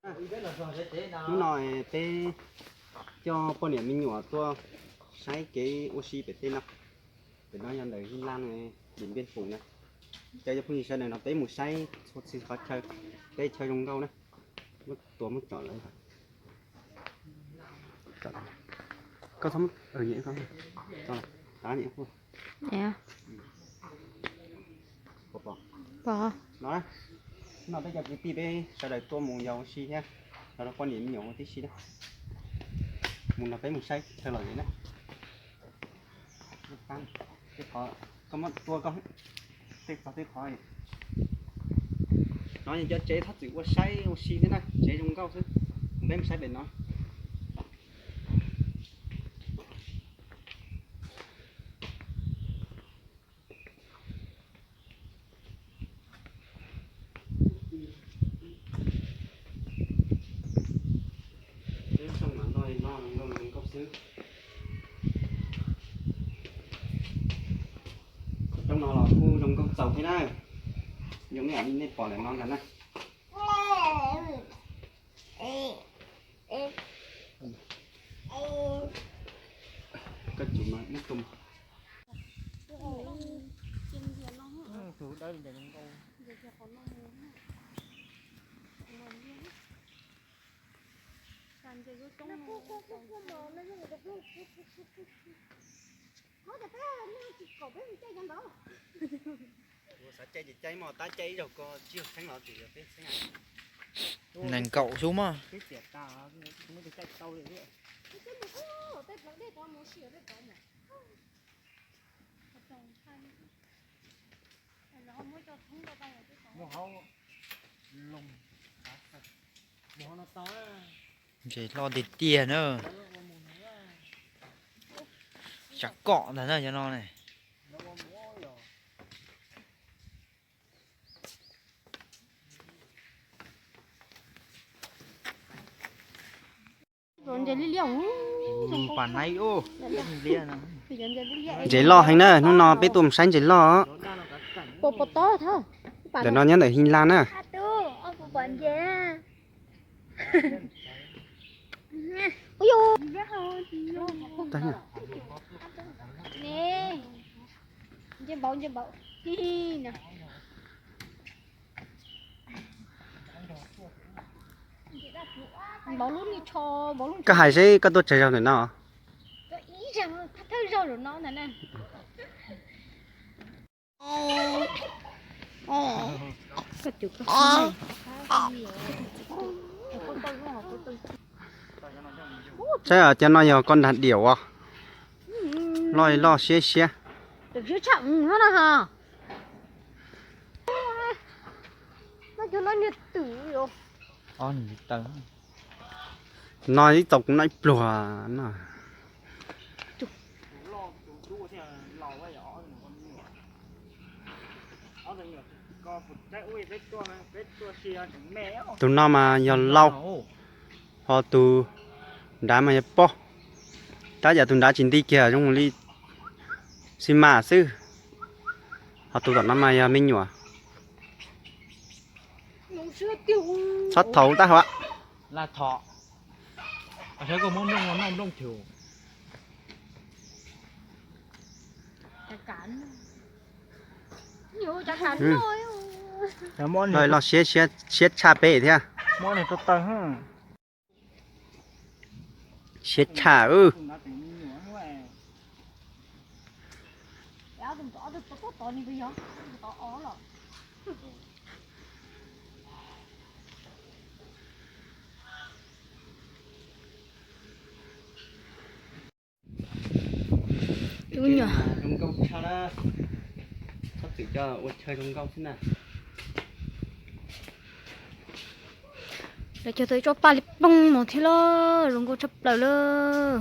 Hnub no peb coj poj niam me nyuam tuaj saib kev ua si pem tej no. Pem no yog ntawm Hib Laj, Điện Biên Phủ na. Cov phooj ywg sawv daws no peb mus saib txhua txhia qhov chaw, teb chaws zoo nkauj na. Muab tua muab tsom lawm. Pom, no peb cov kwv tij peb sawv daws tuaj mus yos ua si thiab, los rau poj niam me nyuam ua tib si na. Mus no peb mus saib chaw lom zem na. Koj muab tua koj tej txog tej qhov. No yog cov tsev thab txwm ua saib ua si thiab na, tsev zoo nkauj xwb. Peb mus saib pem no. Peb xyoo mas no no zoo nkauj zoo nkauj xwb. Roob no los kuj zoo nkauj txaus thiab na. Zoo ib yam li nej pom ntawm no ntag na. Koj tsum mas ib tug. Xav caij ces caij mog, tab caij ib zaug ko tsib caug txheeb los tsis yog peb txheeb. Nees nkaum xwb mog. Ntses loj tiag tiag na. Tsam kom ntag na cov no ne. Ntses liab liab. Pas naib ub. Ntses loj heev na, hnub no peb tuaj mus saib ntses loj. Ntawm no nyob ntawm Hib Laj na. Koj hais seb koj tuaj tsawg zaug ntawm no? Saib os, cov no yog koj nrag diam as. Loj loj siab siab. No ib txaus kuv noj ib pluag no. Tus no mas yog laus, ho tus nrad mas yog pog. Tab yam tus nrad tsis nti kiag, zoo li xi mas xwb. Ho tus tom no mas yog me nyuam. Txhob thaum tab hov. Loj loj siab siab tshaj peb thiab. Siab tshaj. Ub, zoo nkauj tshaj na. Txhob txwm coj ua chaw zoo nkauj xwb na. Lawv cog tau ib tsob paj liab ploog no thiab lauj, zoo nkauj tshaj plaws lauj.